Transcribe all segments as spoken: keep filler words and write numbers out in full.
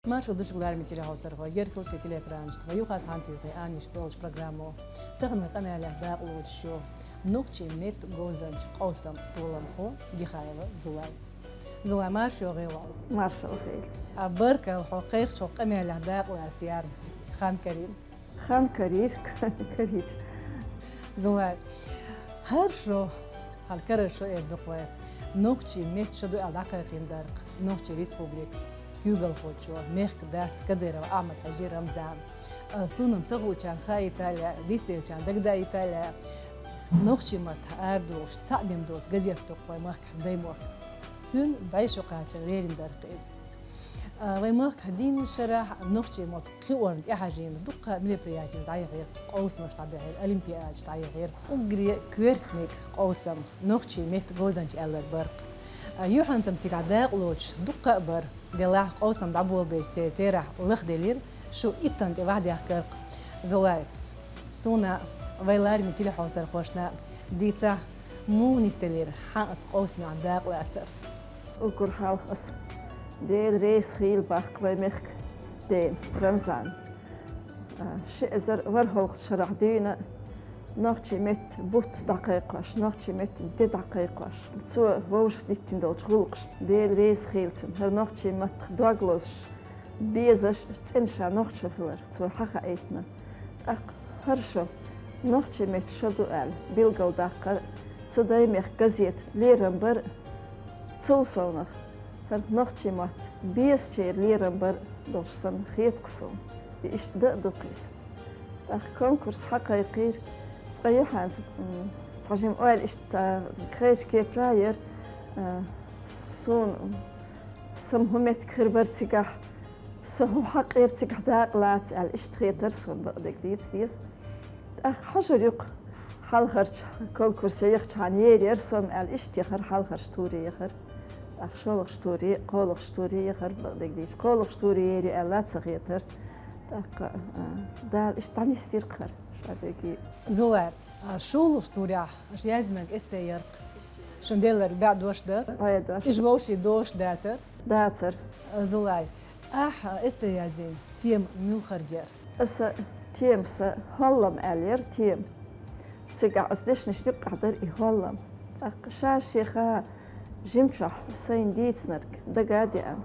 Маршал ду шуьга, лараме телехьовсархой, герхал шун телеэкранаш тӀа вай юха цхьана тӀехьа аьнна йолчу программо. Тахана вай къамелехь дакъа лоцуш ю нохчийн меттан говзанча, къовсаман толамхо Гихаева Зулай. Зулай, марша йогӀийла хьо. Маршалла хуьлда. А, баркалла хьо кхайкхача къамелехь дакъа лаца ярна. Хан карийра? Хан карийра, карийра. Зулай, хӀара шо, хьан карара шо эр ду-кх вай, нохчийн меттан шо ду аьлла дӀакхайкхийна дар-кх Нохчийн Республикан куьйгалхочо, мехкан дас Кадыров Ахьмад-Хьаьжин Рамзана. А, суна-м ца хуучарна хаийтале, дицделлачарна дагадаийтале, нохчийн маттахь арадолуш цхьаъ бен доцу газет ду-кх вай махкахь Даймохк. Цуьнан бӀешо кхачар лерина дар-кх иза. А, вай махкахь дийнна шарахь нохчийн мотт кхиорна тӀехьажийна дуккха а мероприятеш дӀаяьхьира, къовсамаш дӀабаьхьира, олимпиадаш дӀаяьхьира. Уггаре коьртаниг къовсам нохчийн меттан говзанча аьлларг бара-кх. А, юьхьанца-м цигахь дакъа лоцуш дуккха а бара. Делахь, къовсам дӀаболабелча церан терахь лахделира, шу иттанна тӀе вахьдаьхкира-кх. Зулай, суна, вай лараме телехьовсархошна дийцахь, муха нисделира хьан оцу къовсамехь дакъа лацар? Уггар хьалха ас Дела реза хуьлда боху вай мехкан дена Рамзана. А, ши эзар ворхӀалгӀачу шарахь дуьйна нохчийн меттан бутт дӀакхайкхош, нохчийн меттан де дӀакхайкхош, цо вовшахтоьхна долчу гӀуллакхашна Дела реза хуьлда цунна, хӀара нохчийн маттах дог лозуш, безаш, цӀена ша нохчо хилар цо хьахаийтина. ТӀаккха хӀара шо нохчийн меттан шо ду аьлла билгалдаккхар, цу Даймехкан газетан лерам бар, цул совнаха хӀара нохчийн мотт безачеран лерам бар долуш санна хета-кх суна. И иштта дан а ду-кх иза. ТӀаккха конкурс хьакхайкхийра, цкъа юьхьанца, м, цхьа жима ойла иштта кхечу кепара яра, а, суна, м, сан хӀун меттиг хир бара цигахь, со хӀун хьакъ яра цигахь дакъа лаца аьлла, иштта хетара суна, бакъдерг дийца деза. ТӀаккха хьажар ю-кх, хьалхарчу конкурсе яхчахьана ер яра со-м аьлла, иштта яхара, хьалхарчу туре яхара. ТӀаккха шолгӀачу туре, кхоалгӀачу туре яхара, бакъдерг дийцича, кхоалгӀачу туре ер ю аьлла а ца хетара. ТӀаккха, а, Дала иштта дӀанисдира-кх хӀара, ша дерриге. Зулай, а, шолгӀачу турехь аша яздинарг эссе яра-кх. Шуна делларг бӀе дош дара? БӀе дош. Иза вовшийн дош дацара? Дацара. А, Зулай, ахьа эссе язйина тема муьлхарг яра? Аса тема сан «ХӀоллам» аьлла яра тема. Цигахь оцу дешнашна юккъехь дара и хӀоллам. ТӀаккха ша шеха жимчохь сайна дийцинарг дага а деана,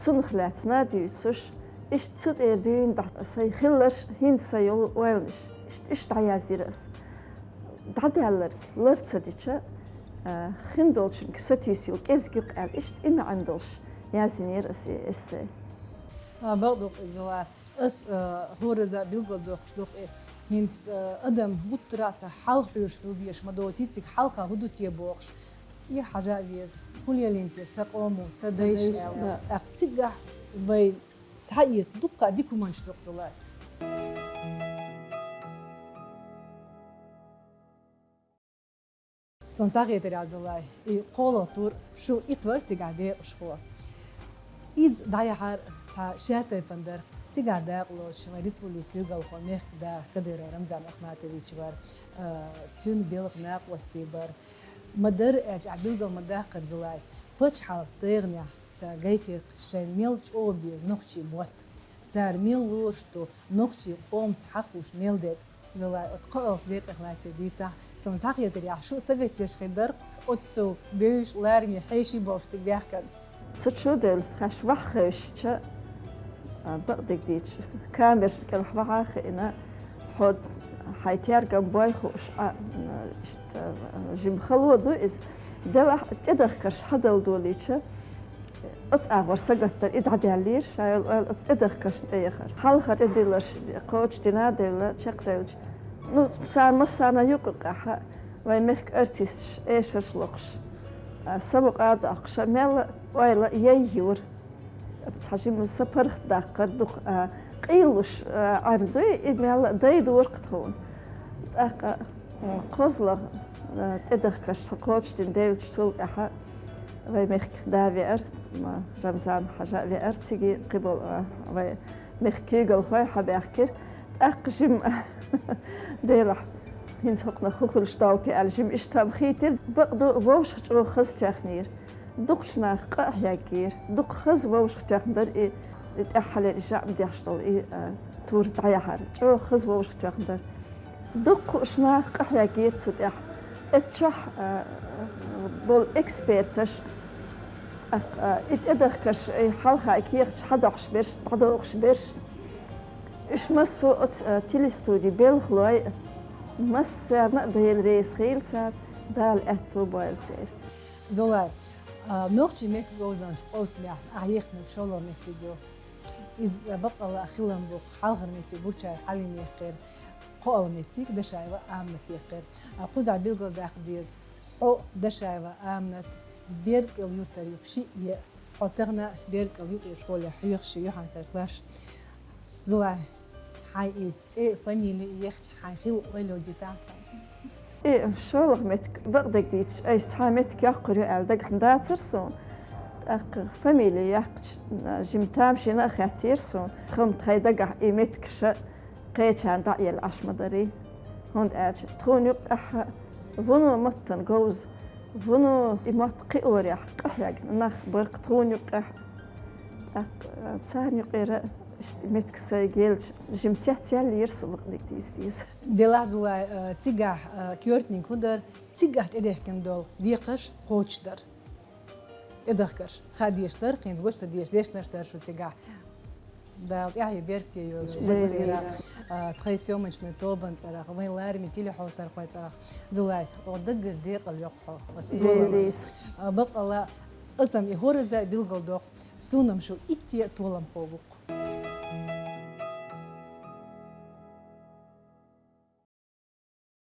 цунах лаьцна а дуьйцуш, иштта цу тӀера дуьйна дӀа сайн хилларш, хӀинца сан йолу ойланаш, иштта, иштта дӀаязйира аса. ДӀадаьлларг лар ца дича, а, хин долчуьнга сатуьйсийла кӀезиг ю-кх аьлла, иштта и маьӀна долуш язйинера аса и эссе. А, бакъду-кх иза, Зулай. Ас, а, хӀораза билгалдоккхуш ду-кх и. ХӀинца, а, адам гуттара а ца хьалха хьоьжуш хила дезаш ма доций, цига хьалха хӀун ду те бохуш, тӀе хьажа а веза. ХӀун лелийна те сан къомо, сан дайша аьлла. Да. ТӀаккха цигахь вай схьаэца дуккха а дика хӀуманаш ду-кх, Зулай. Суна схьахетарехь, Зулай, и кхоалгӀа тур шу итт вара цигахь декъашхо. Иза дӀаяхьар цхьа шатайпана дара. Цигахь дакъа лоцуш вайн республикан куьйгалхо, мехкан да Кадыров Рамзан Ахматович вара, а, цуьнан белхан накъостий бара. Ма-дарра аьлча, ахь билгал ма-даккхара, Зулай, пачхьалкхан тӀегӀанехь цара гайтира-кх шайн мел чӀогӀа беза нохчийн мотт. Цара мел лоруш ду нохчийн къомаца хьакхалуш мел дерг. Зулай, оцу кхоалгӀачу декъех лаьцна дийцахь, суна схьахетарехь, шу а сагатдеш хир дара-кх оццул бевзаш, лараме хьеший болуш цига баьхкарна. Цу чу а девлла, тхаьш ваха хевшича, а, бакъдерг дийцича, камерашна кӀелахь вахьа а хиъна, хьо хьайн тергам бой хууш, а, иштта, а, жима хало ду иза. Делахь а тӀедахкарш хьадала долийча, оцу агӀор сагатдар и дӀадаьллера, ша йолу ойла оцу тӀедахкаршна тӀе яхара. Хьалха тӀедилларш кхочушдина а девлла, чекхдевлча, ну, цара массарна юкъа юккъехь а вайн мехкан артисташ эшарш лохуш, а, самукъа а доккхуш, мелла а ойла яйъора. Цхьа жима сан паргӀатдаккхар дукха, а, къийлалуш, а, Ӏар дуй, и мелла а дайдора-кх тхуна. ТӀаккха, а, кхозлагӀа, а, тӀедахкарш тхан кхочушдина девлча, цул тӀаьхьа вайн мехкан да веара, ма, Рамзан-Хьаьжа а веара, цига кхиболу, а, вайн мехкан куьйгалхой хьабаьхкира. ТӀаккха жима, делахь, хӀинца хӀокхунах хӀун хуьлуш долу те аьлла, жима иштта-м хийтира. Бакъду, вовшах чӀогӀа хаза тоьхнера. Дукхачу наха къа а хьеггийра. Дукха хаза вовшахтоьхна дара и И тӀеххьалера и жаӀма деш долу и, а, тур дӀаяхьара. ЧӀогӀа хаза вовшахтоьхна дара. Дуккха уьш наха къахьегира цу тӀехь. Эццахь, а, болу эксперташ, а, а, и тӀедахкарш, и хьалха и кехаташ хьадохуш берш, дӀадохуш берш. Уьш массо а оцу, а, телестуди белхалой, массарна а Дела реза хийла цара, Дала аьтто бойла церан. Зулай, а, нохчийн меттан говзанча къовсамехь ахь йихнарг шолгӀа меттиг ю. Иза баккъалла а хилам бу-кх, хьалхара меттиг Гурчаева Хьалима яьккхира, кхоалгӀа меттиг Дашаева Амината яьккхира. А, кхузахь билгалдаккха деза, хьо, Дашаева Аминат, Берда-КӀел юьртара ю-кх шиъ, е хьо тахана Берда-КӀел юкъера школехь хьоьхуш ю, юьхьанцара класс. Зулай, хьайн и цӀе, фамили яхча, хьайн хилла ойла йовзийтахьа тхуна. И шолгӀа меттиг бакъдерг дийцича, айса цхьа меттиг йоккхур ю аьлла дагахь дацара суна. ТӀаккха фамили яьккхича, жима тамашийна а хаьттира суна. Хьуна тхайн дагахь и меттигаш кхечарна дӀа а елла Ӏаш ма дарий. ХӀунда аьлча тхуна юккъехь вуно маттана говза, вуно и мотт кхиорехь къахьегна нах бара-кх тхуна юккъехь. ТӀаккха царна юкъера иштта меттиг сайга елча, жима цецъяьллера со, бакъдерг дийца деза. Делахь, Зулай, а, цигахь, а, коьртаниг хӀун дара, цигахь тӀедехкина долу декхарш кхочушдар. ТӀедахкарш хаа дезаш дара, хӀинца гучудан дезаш дешнаш дара шу цигахь. Дала тӀаьхье беркате йойла массеран, а, тхайн съёмочный тобан цӀарах, вайн лараме телехьовсархойн цӀарах. Зулай, оха даггара декъал йоккху хьо оцу толамца. А, баккъалла, аса-м и хӀоразза а билгалдоккху, суна-м шу итт а толамхо ву-кх.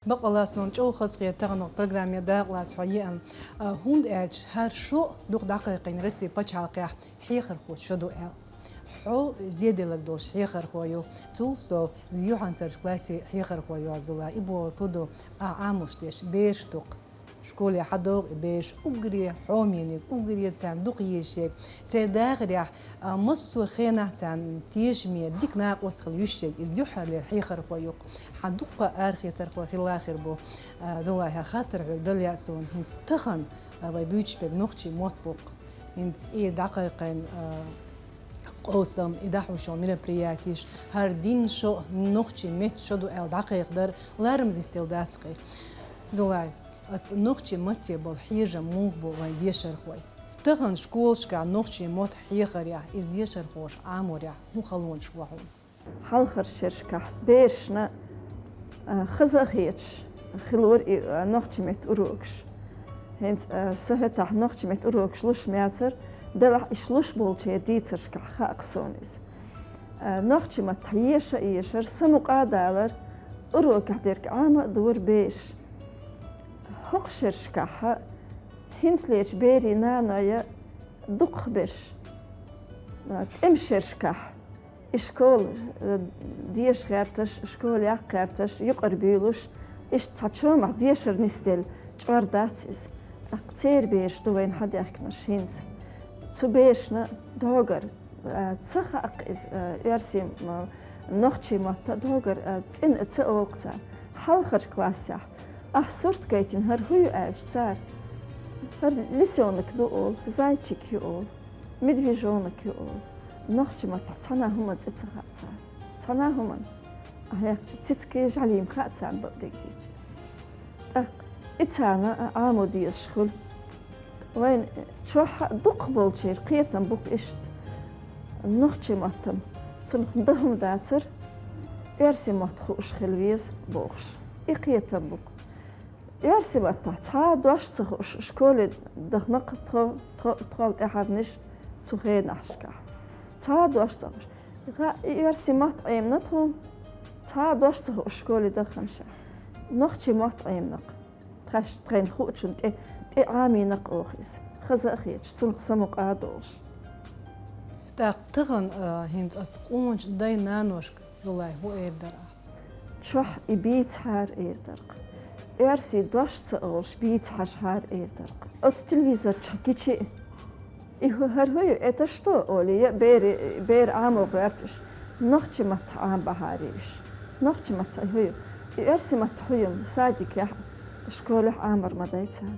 Баккъалла, суна чӀогӀа хазахета таханлера программе дакъалаца хьо еана, а, хӀунда аьлча хӀара шо дукха дӀакхайкхийна Россин пачхьалкхехь хьехархочун шо ду аьлла. Хьо зеделларг долуш хьехархо ю, цул сов юьхьанцарчу классе хьехархо ю, Зулай. И бохург хӀун ду, ахь Ӏамош дерш бераш ду-кх. Школе хьадогӀу и бераш уггаре хьомениг, уггаре царна дукха езаш ерг, церан дахарехь, а, массо а хенахь царна тешаме, дика накъост хила йиш ерг, иза дуьххьарлера хьехархо ю-кх. Хьан дуккха а арахецархо хилла хир бу, а, Зулай, хӀара хаттар хьоьга дала лаьа суна, хӀинца тахана, а, вай буьйцуш берг нохчийн мотт бу-кх. ХӀинца и дӀакхайкхийна, а, къовсам, и дӀахьош йолу мероприятеш, хӀара дина шо нохчийн меттан шо ду аьлла дӀакхайкхадар ларамаза йистел дац-кх и. Зулай, оцу нохчийн матте болу хьежам муха бу вайн дешархойн? Тахана школашкахь нохчийн мотт хьехарехь, иза дешархоша Ӏаморехь хӀун халонаш бу хьуна? Хьалхарчу шерашкахь берашна, а, хаза а хеташ хилора и, а, нохчийн меттан урокаш. ХӀинца, а, со хӀетахь нохчийн меттан урокаш луш ма яцара, делахь иштта луш болчеран дийцаршкахь хаьа-кх суна иза. А, нохчийн маттахь еша а ешара, самукъа а далара, урокехь дерг Ӏама а дора бераш. ХӀокху шерашкахь хӀинцалерчу берийн наной дукхахберш, а, тӀеман шерашкахь, и школа, э, деша гӀерташ, школа яккха гӀерташ, юкъара буьйлуш, иштта цхьа чомахь дешар нисделла, чкъор дац иза. ТӀаккха церан бераш ду вайна хьадаьхкинарш хӀинца. Цу берашна догара, э, ца хаьа-кх иза, э, оьрсийн, м, нохчийн мотт а догара, э, цӀена а ца олу-кх цара. Хьалхарчу классехь ахь сурт гайтина, хӀара хӀун ю аьлча цара, хӀара лисёнок ду олу, зайчик ю олу. Медвежонок ю олу. Нохчийн маттахь цхьана а хӀуманна цӀе ца хаьа цара. Цхьана а хӀуманна. Ахь яхча, цицкий, жӀалий-м хаьа царна, бакъдерг дийцича. ТӀаккха и царна а Ӏамо дезаш хуьлу. Вайн чохь а дукхахболчеран кхетам бу-кх иштта. Нохчийн мотт-м, цунах дан хӀума дацара, оьрсийн мотт хууш хила веза бохуш. И кхетам бу-кх. Оьрсийн маттахь цхьа а дош ца хууш, школе дахана-кх тхо, тхо, тхол тӀаьхьарниш цу хенахьашкахь. Цхьа а дош ца хууш. Га и оьрсийн мотт Ӏемина тхуна, цхьа а дош ца хууш школе даханашехь. Нохчийн мотт Ӏемина-кх. Тхаьш тхайна хуучунна тӀе, тӀе Ӏамийна-кх оха иза. Хаза а хеташ, цунах самукъа а долуш. ТӀаккха тахана, а, хӀинца оцу къоначу дай-наношка, Зулай, хӀун эр дара ахь? Чохь и бийцахьара эр дара-кх. Оьрсийн дош ца олуш бийцахьажахьара эр дара-кх. Оцу телевизор чохь гичи а, и хӀу-, хӀара хӀун ю, это что, олий, я бери-, бер Ӏамо гӀоьртуш, нохчийн маттахь Ӏамабахьара уьш. Нохчийн маттахь и хӀун ю? И оьрсийн маттахь хӀун ю, садикехь а, школехь а Ӏамор ма дай царна.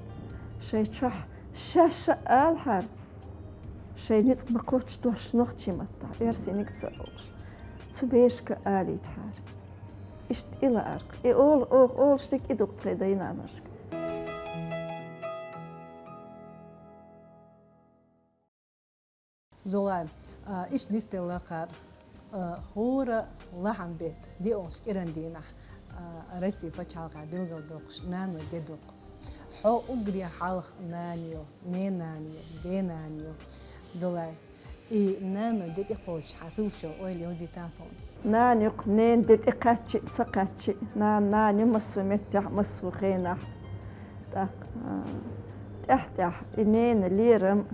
Шайн чохь шаьш а алахьара, ш-, Шайн ницкъ ма кхоччу дош нохчийн маттахь, оьрсийн ницкъ ца олуш. Цу берашка алийтахьара. Иштта и лаарх. И ола-, оха олуш дерг и ду-кх тхайн дай-наношка. Зулай, а, иштта нисделла кхара, а, хӀора лахьан беттан диъолгӀачу кӀиран дийнахь, а, Россин пачхьалкхехь билгалдоккхуш нанойн де ду-кх. Хьо уггаре хьалха нана ю, ненан нана ю, денан нана ю. Зулай, и нанойн де тӀекхочуш хьан хуьлуш йолу ойла йовзийтахьа тхуна. Нана ю-кх ненан де тӀекхаьчча а, ца кхаьчча а, нана нана ю массо а меттехь, массо а хенахь. ТӀаккха, а, тӀаьхь-тӀаьхьа и ненан лерам,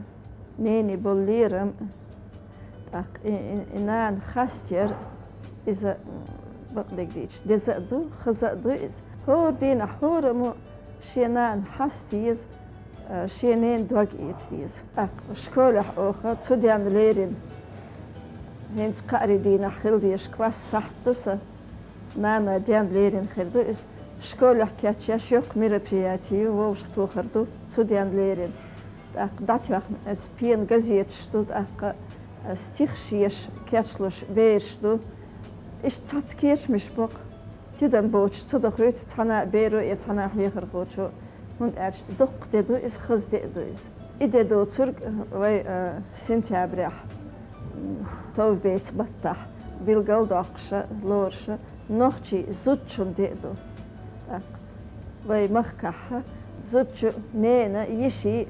нене болу лерам, тӀаккха и, и, и нана хастар, иза, м, бакъдерг дийцича, деза а ду, хаза а ду иза. ХӀора дийнахь хӀораммо шен нана хьаста еза, а, шен ненан дог эца деза. ТӀаккха школехь оха цу денна лерина, хӀинца кхаарин дийнахь хила дезаш класс сахьт ду сан, нана денна лерина хир ду иза. Школехь кечъеш йоккха мероприяти ю, вовшахтохар ду цу денна лерина. ТӀаккха дӀатоьхна оцу пена газеташ ду, тӀаккха, а, стихаш еш, кечлуш бераш ду. Иштта цхьацца кечамаш боккху. Тидам боцуш ца дохуьйту цхьана а беро я цхьана а хьехархочо, хӀунда аьлча доккха де ду иза, хаза де а ду иза. И де доцург вай, а, сентябрехь, м, товбеца баттахь билгал а доккхуша, лоруша, нохчийн зудчун де а ду. ТӀаккха вай махкахь зудчун ненан, йишин,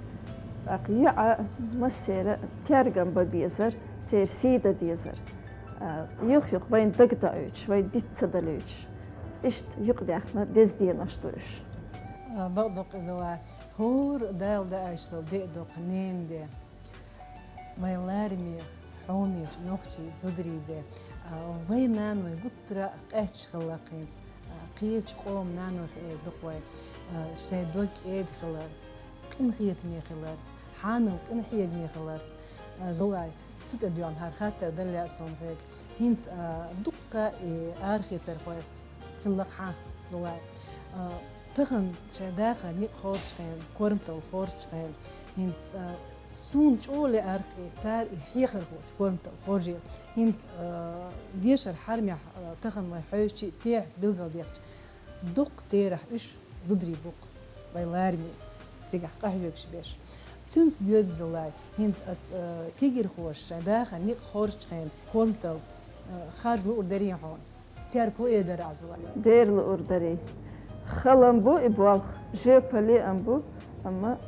тӀаккха йоӀан массеран тергам бан безар, церан сий дан дезар. А, юх-юха вайна дагадоуьйтуш, вайна диц ца далуьйтуш. Иштта юкъадаьхна деза денош ду уьш. А, бакъдоккху иза вай. ХӀора Дала даа аьлча долу де а ду-кх ненан де. Вайн лараме хьоме нохчийн зударийн де. А, вайн наной гуттара а къаьсташ хилла-кх хӀинца. А, кхечу къоман наной эр ду-кх вай. А, шайн дог кӀеда хиларца, къинхетаме хиларца, хьанал къинхьегаме хиларца. А, Зулай, цу тӀе доьгӀна хӀара хаттар дала лаьа суна хьоьга. ХӀинца, а, дуккха и арахецархой хилла-кх хьан, Зулай. А, тахана шайн дахар некъ хоржучу хенахь, корматалла хоржучу хенахь, хӀинца, а, суна чӀогӀа лаьара-кх и цара и хьехархочу корматалла хоржийла. ХӀинца, а, дешаран хьарамехь, а, тахана вай хьоьжучу терахьца билгалдехча, дуккха терахь уьш зударий бу-кх, вай лараме, цигахь къахьоьгуш берш. Цуьнца доьзна, Зулай, хӀинца оцу, а, кегирхоша шайн дахар некъ хоржучу хенахь корматалла, а, харжа луур дарий хьуна? Цаьрга хӀун эр дара Ӏа, Зулай? Дера луур дарий. Халам бу и болх, жоьпалле а бу, амма,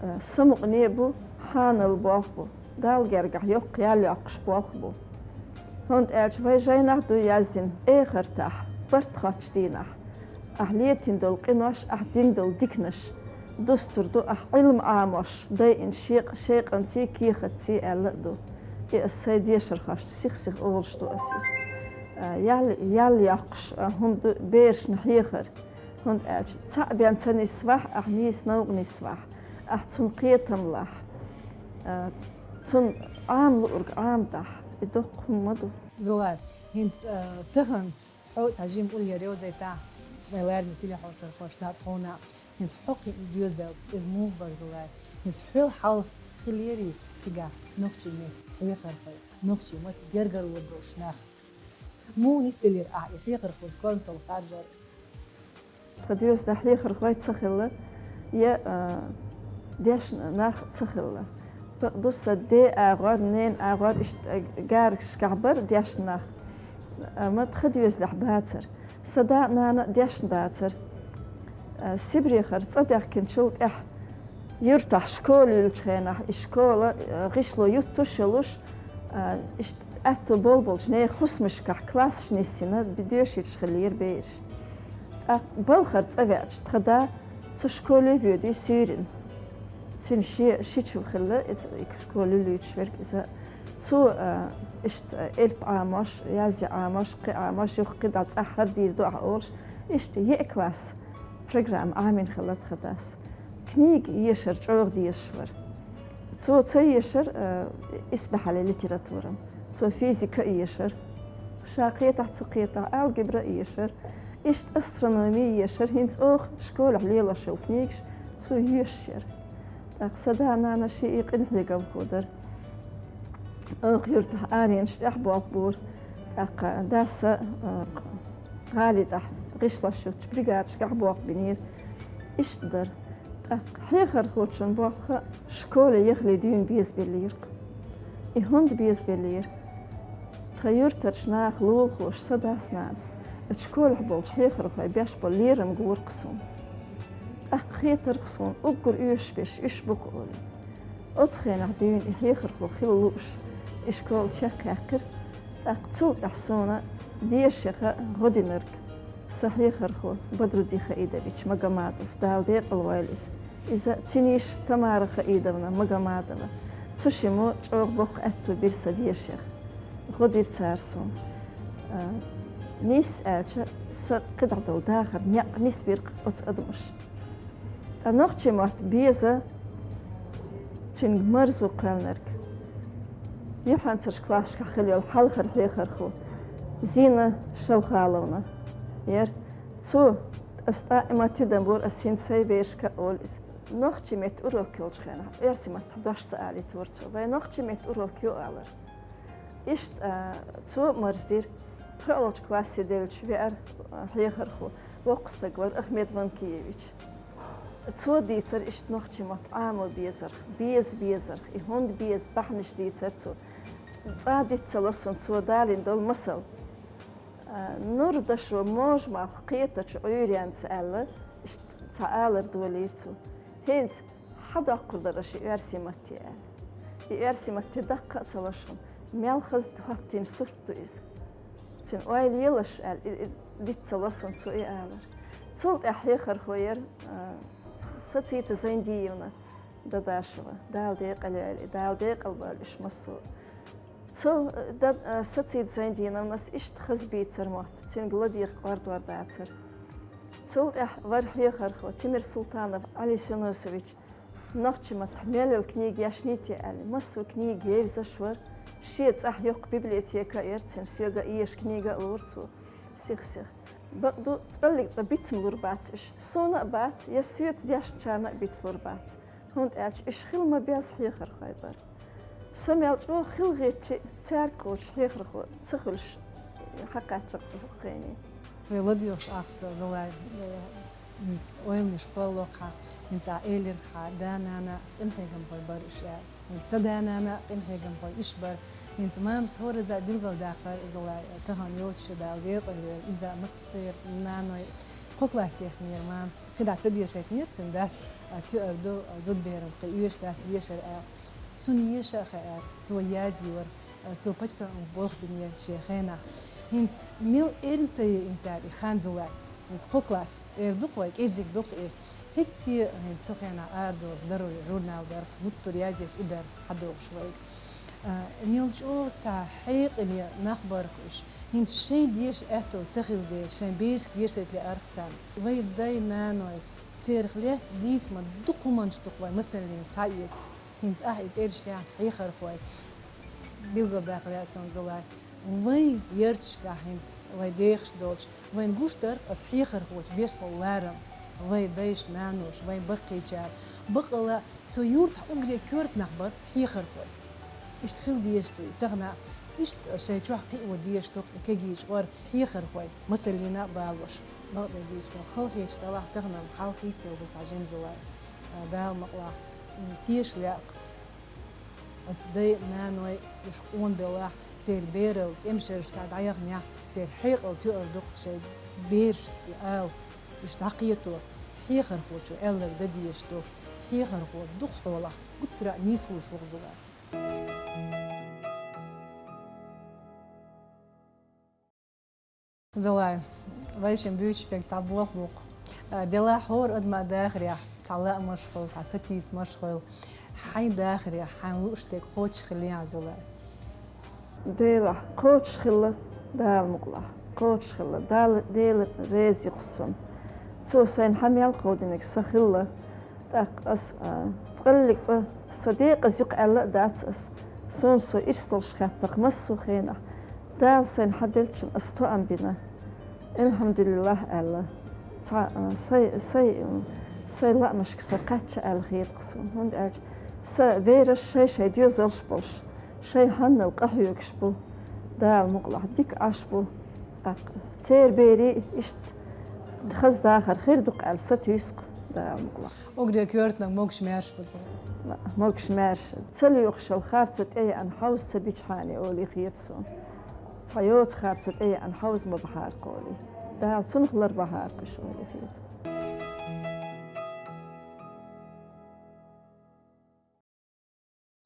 а, самукъане а бу, хьанал болх бу. Далла гергахь йоккха ял йоккхуш болх бу. ХӀунда аьлча вайн жайнахь ду яздина, эхартахь, барт хоттучу дийнахь, ахь летийна долу къинош, ахь дина долу диканаш дустур ду ахь Ӏилма Ӏамош, дайина шекъ-, шекъанций, кехатций аьлла а ду. И ас сайн дешархошна сих-сиха олуш ду ас иза. А, ял, ял йоккхуш, а, хӀума ду берашна хьехар. ХӀунда аьлча цхьаъ бен ца нисвахь, ахь нийса новкъа нисвахь, ахь цунна кхетам лахь, а, цунна Ӏама луург Ӏама дахь, и доккха хӀума ма ду. Зулай, хӀинца, а, тахана хьо цхьа жима уллера йовзийтахь, вайн лараме телехьовсархошна а, тхуна а, хӀинца хьо кхиъна доьзал, иза муха бара, Зулай? ХӀинца хьол хьалха хиллерий цигахь нохчийн меттан хьехархой, нохчийн маттаца гергарло долуш нах? Муха нисделира ахь и хьехархочу корматалла харжар? Тхан доьзна хьехархой ца хилла, я, а, дешна нах ца хилла. Бакъду, сан ден агӀор, ненан агӀор иштта гаргашкахь бара дешна нах, амма тхан доьзнахь бацара. Сан да а, нана а дешна дацара. А, Сибрехара цӀа даьхкинчул тӀаьхьа юьртахь школа юьллучу хенахь, и школа, а, гӀишло юттуш а йолуш, а, иштта аьтту болболчу нехан хӀусамашкахь классаш нисйина, доьшуьйтуш хиллера бераш. ТӀаккха балхара цӀа веача, тхан да цу школе воьдий суьйранна. Цуьнан шен шича хилла, иза и школа юьллуьйтуш верг иза. Цо, а, иштта элп Ӏамош, язъян Ӏамош, кхин Ӏамош, юха кхин дӀа цӀахь хӀара дийр ду ахь олуш, иштта еа класс программа Ӏамийна хилла тхан дас. Книга ешар чӀогӀа дезаш вара. Цо ца ешар, а, исбаьхьаллин литература. Цо физика а ешар. Ша кхетахь, ца кхетахь, алгебра а ешар. Иштта астрономи а ешар. ХӀинца оха школехь лелош йолу книгаш цо йоьшуш яра. ТӀаккха сан да-нана шен и къинхьегамхо дара. Оха юртахь аренаш тӀехь болх бора. ТӀаккха дас а, а, гӀали тӀехь гӀишлош йолчу бригадашкахь болх бинера. Иштта дара. ТӀаккха хьехархочун болх школе яхале дуьйна безабеллера. И хӀунда безабеллера? Тхан юьртарчу наха лулахоша, сан дас-нанас, оцу школехь болчу хьехархойн беш болу лерам гора-кх суна. ТӀаккха хетара-кх суна, уггар оьшуш берш уьш бу-кх олий. Оцу хенахь дуьйна и хьехархо хила лууш, и школа чекхъяьккхира. ТӀаккха цул тӀаьхьа суна дешаха гӀо динарг сан хьехархо Бадруди Хаидович Магомадов, Дала декъала войла иза. Иза цуьнан йиша Тамара Хаидовна Магомадова. Цу шиммо чӀогӀа боккха аьтто бира сан дешаха. ГӀо дира цара суна. А, нийса аьлча, сан кхидӀа долу дахар некъ нисбира-кх оцу адамаша. Ткъа нохчийн мотт беза цуьнга марзо кхоьллинарг юьхьанцарчу классашкахь хилла йолу хьалхара хьехархо Зина Шавхаловна яра. Цо, ас тӀаккха и мотт тидам бора, ас хӀинца сайн берашка а олу иза. Нохчийн меттан урок йолчу хенахь, оьрсийн маттахь дош ца алийтора цо. Вайн нохчийн меттан урок ю алара. Иштта, а, цо марздира. ПхоьалгӀачу классе девлча веара, а, хьехархо, воккха стаг вара Ахмед Манкиевич. Цо дийцара иштта нохчийн мотт Ӏамо безарх, беза безарх, и хӀунда беза, бахьанаш дийцара цо. Цкъа диц ца ло суна цо далийна долу масал. А, нур дашо можа малх кхетачу Ӏуьйренца аьлла, иштта цхьа алар долийра цо. ХӀинца хьан доккхур дара аша и оьрсийн матте аьлла. И оьрсийн матте даккха а ца ло шуна, мел хаза хӀоттийна сурт ду иза. Цуьнан ойла елаш аьлла, и, и диц ца ло суна цо и алар. Цул тӀаьхьа хьехархо яра, а, Сацита Зайндиевна Дадашева, Дала декъала йойла, Дала декъала бойла уьш массо а. Цул, э, дан, э, Сацита Зайндиновнас иштта хаза бийцара мотт, цуьнга ладегӀа кӀордор дацара. Цул тӀаьхьа вара хьехархо Тимирсултанов Ӏали Сунусович, нохчийн маттахь мел йолу книга яшнийта аьлла, массо а книга евзаш вара, шен цӀахь йоккха библиотека а яра цуьнан, соьга а еша книга а лора цо, сих-сиха. Бакъду, цкъаллиг цкъа бицам лур бац уьш, суна а бац, я соьца дешначарна а бицлур бац. ХӀунда аьлча уьш хила ма-безза хьехархой бара. Со мел чӀогӀа хила гӀертачи, цаьрга кхочуш хьехархо ца хуьлуш, хьакхаьчча-кх со хӀокху хене. Вай ладоьгӀуш ахса, Зулай, э, хӀинца ойланаш кхоллалахь, хӀинца ахь элира хьан да-нана къинхьегамхой бара уьш аьлла. ХӀинца сан да-нана къинхьегамхой уьш бара. ХӀинца мамас хӀоразза билгалдаьккхира, Зулай, тахана йоцуш Дала декъала йойла, иза массеран наной. Кхо класс яьхнера мамас, кхидӀа ца дешийтинера цуьнан дас, а, туьар ду, а, зудберан кхин оьшуш дац дешар аьлла. Цунна еша а хаьара, цо язйора, а, цо почтальонан болх бинера шен хенахь. ХӀинца мила эрна ца йиъна цара и хан, Зулай. ХӀинца кхо класс, эр ду-кх вай, кӀеззиг ду-кх и. ХӀетте а хӀинца цу хенахь арадолуш дарур журнал дарх, гуттар а язъеш и дар хьадогӀуш вайга. А, мел чӀогӀа цхьа хьекъале нах бара-кх уьш. ХӀинца шайн деша аьтто ца хилла дела, шайн берашка дешийта лаьара-кх царна. Вай дай-наной, церах лаьцна дийца ма дукха хӀуманаш ду-кх вай масаллина схьаэца. ХӀинца ахь и цӀераш яьхна хьехархой, билгалдаккха лаьа суна, Зулай. Вайн ярташкахь хӀинца вай дехаш долчу, вайна гуш дара оцу хьехархочун беш болу ларам. Вайн дайша, наноша, вайн баккхийчара. Баккъала цу юьртахь уггаре коьрта нах бара хьехархой. Иштта хила дезаш ду и тахана, иштта шайн чохь кхио дезаш ду-кх и кегийчкъор хьехархой, масаллина а балош. Бакъдерг дийцича, халахеташ делахь, тахана-м хьал хийцаделла ду цхьа жимма, Зулай. Дала мукъалахь, м, теша лаьа-кх оцу дай-наной, уьш къона белахь, церан бералла тӀемашаршкахь дӀаяханехь, церан хьекъал туьар ду-кх шайн бераш и ала, уьш дӀакхето, хьехархочо аьлларг дан дезаш ду, хьехархо дукхахьолахь гуттара а нийса хуьлуш ву-кх, Зулай. Зулай, вай шимма буьйцуш берг цхьа болх бу-кх. А, делахь хӀора адаман дахарехь цхьа лаамаш хуьлу, цхьа сатийсамаш хуьлу. Хьайн дахарехь хьайна лууш дерг кхочуш хиллий, Зулай? Делахь, кхочуш хилла, Дала мукъалахь, кхочуш хилла. Дала, Дела реза ю-кх цунна. Цо сайна хьан мел кховдинарг сан хилла. ТӀаккха ас, а, цкъаллиг цкъа со декъаза ю-кх аьлла а дац ас. Суна со ирс долуш хетта-кх массо а хенахь. Дала сайна хьан деллачунна ас тоам бина. «Элхьамдулиллахь», аьлла. Цхьа, а, сай, сай, м, сай лаамашка со кхаьчна аьлла хета-кх суна. ХӀунда аьлча сан бераш шай-шай доьзалш болуш, Шоай хьанал къахьоьгуш бу, Дала мукъалахь, дика Ӏаш бу. ТӀаккха церан берий иштта хаза дахар хир ду-кх аьлла сатуьйсу-кх, Дала мукъалахь. Уггаре коьртаниг могуш-маьрша бу цун. Могуш-маьрша. Ца лоьхуш йола харцо тӀеяьнна хьовза ца бичхьане олий хета суна. Цхьа йоцу харцо тӀеяьнна хьовза ма бахьара-кх олий. Дала цунах лар бахьара-кх уьш олий хета.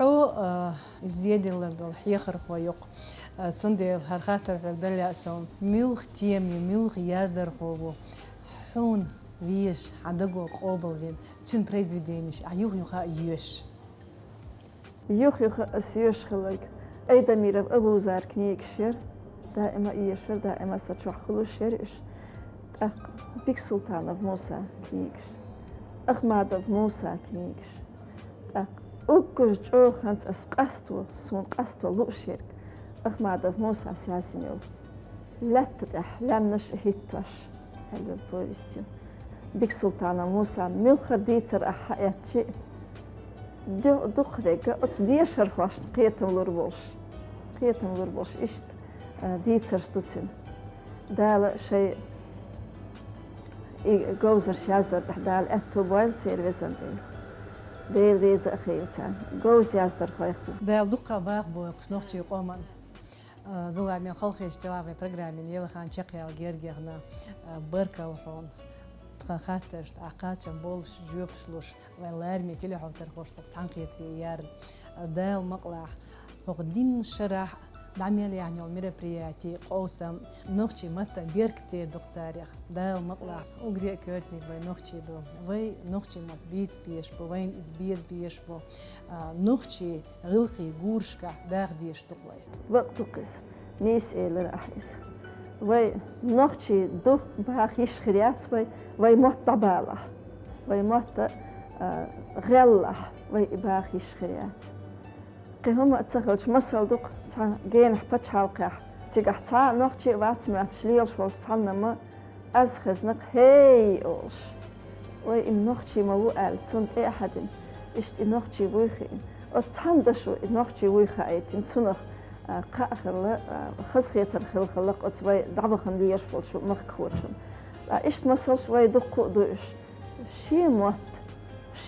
Хьо, а, зе диллар долу хьехархо ю-кх. А, цундела хӀара хаттар хьоьга дала лаьа суна: муьлха тема ю, муьлха яздархо ву хьуна везаш, хьан даго къобалвина, цуьнан произведенеш ахь юх-юха а ешаш? Юх-юха ас еш хилларг Айдамиров Абузара книгаш яра, даима а ешара, даима а са чохь хуьлуш яра уьш. ТӀаккха Бексултанов Муса книгаш, Ахмадов Муса книгаш. ТӀаккха уггар чӀогӀа хӀинца ас къасто, суна къасто лууш ерг Ахмадов Мусас яздина йолу «Лаьтта тӀехь лаьмнаш а хӀиттош» аьлла йолу повесть ю. Бексултанов Мусан муьлхха дийцар ахь хьаэцчи, ду-, дукхахверг оцу дешархошна кхетам лур болуш, кхетам лур болуш иштта, а, дийцарш ду цуьнан. Дала шайн и говзарш яздарна тӀехь Дала аьтто бойла церан, везан Дела. Дела реза а хуьлда царна. Говза яздархой бу. Дала дуккха а бахам бойла кху нохчийн къоман. А, Зулай, мел халахеташ делахь вайн программин елла хан чекхъяла герга яхна, а, баркалла хьуна. Тхан хаттаршна ахь кхачам болуш, жоьпаш луш, вайн лараме телехьовсархошца цхьаьнакхетаре яьрна. А, Дала мукъалахь, хӀокху дийнна шарахь дӀа мел яьхьна йолу мероприяти, къовсам нохчийн маттан беркате ду-кх царех. Дала мукъалахь, уггаре а коьртаниг вайн нохчий ду. Вай нохчийн мотт бийца безаш бу, вайна иза беза безаш бу. А, нохчийн гӀиллакхийн гурашкахь даха дезаш ду-кх вай. Бакъ ду-кх иза. Нийса элира ахь иза. Вай нохчий ду, баха йиш хир яц вай, вай мотт дӀабалахь. Вай мотт, а, гӀеллахь, вай и баха йиш хир яц. Кхин хӀума а ца хилча, масал ду-кх цхьана генахь пачхьалкхехь, цигахь цхьа а нохчи а вац моьттуш лелаш волчу цхьанна ма аз хезна-кх «хей» олуш. Вай и нохчи ма ву аьлла, цунна тӀе а хьаьдина, иштта и нохчи вуй хиъна. Оцу цхьана дашо и нохчи вуй хаийтина, цунах, а, кхаъ хилла, а, хазахетар хилла хилла-кх оцу вай дӀавахана лелаш волчу махкахочунна. Ткъа иштта масалш вай дуккха а ду уьш. Шен мотт,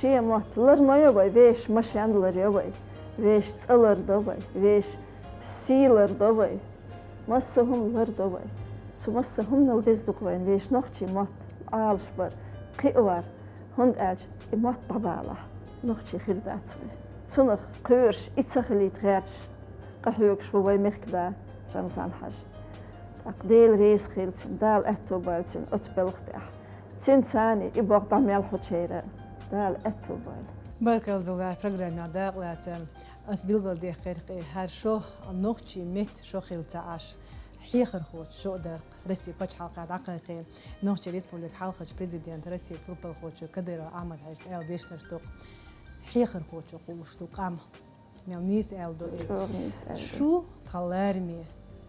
шен мотт лар ма йо вай, вешан машен лар йо вай, вешан цӀа лар до вай, вешан сий лар до вай. Массо а хӀума лар до вай. Цу массо а хӀуманал деза ду-кх вайна вешан нохчийн мотт Ӏалашбар, кхиавар, хӀунда аьлча и мотт дӀабалахь, нохчий хир дац вай. Цунах кхоьруш, и ца хилийта гӀерташ къахьоьгуш ву вайн мехкан да Рамзан-Хьаьжа. ТӀаккха Дела реза хуьлда цунна, Дала аьтто бойла цунна оцу белхан тӀехь. Цуьнан царна и боху дӀа мел хьучуьра Дала аьтто бойла. Баркалла, Зулай, программехь дакъалацарна. Ас билгалдаьккхира-кх, хӀара шо нохчийн меттан шо хилла ца Ӏаш, хьехархочун шо а дара-кх, Россин пачхьалкхехь дӀакхайкхийна, Нохчийн Республикан хьалхарчу президентан, Россин тилпалхочо Кадыров Ахьмад-Хьаьжас аьлла дешнаш ду-кх, хьехархочо кхуллуш ду къам. Мел нийса аьлла ду и. Чура нийса аьлла ду. Шу, тхан лараме,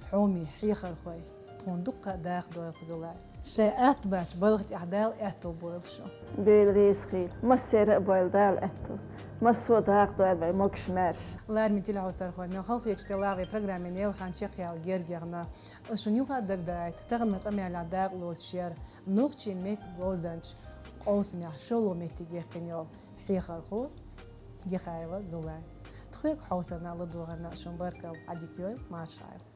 хьоме хьехархой, тхуна дуккха а даха дойла, Зулай. Шайн атта баьчча балха тӀехь Дала аьтто бойла шу. Дела реза хуьлда. Массеран а бойла Дала аьтто. Массо а дакъа дойла вай, могуш-маьрша. Лараме телехьовсархой, мел халахеташ делахь вайн программин елла хан чекхъяла герга яхна. Ас шуна юха а дагадаийта, таханлерчу къамелехь дакъа лоцуш яра нохчийн меттан говзанча къовсамехь шолгӀа меттиг яьккхина йолу хьехархо Гихаева Зулай. Тхоьга хьовсарна а, ладогӀарна а шуна баркалла, Ӏадика йойла, марша Ӏайла.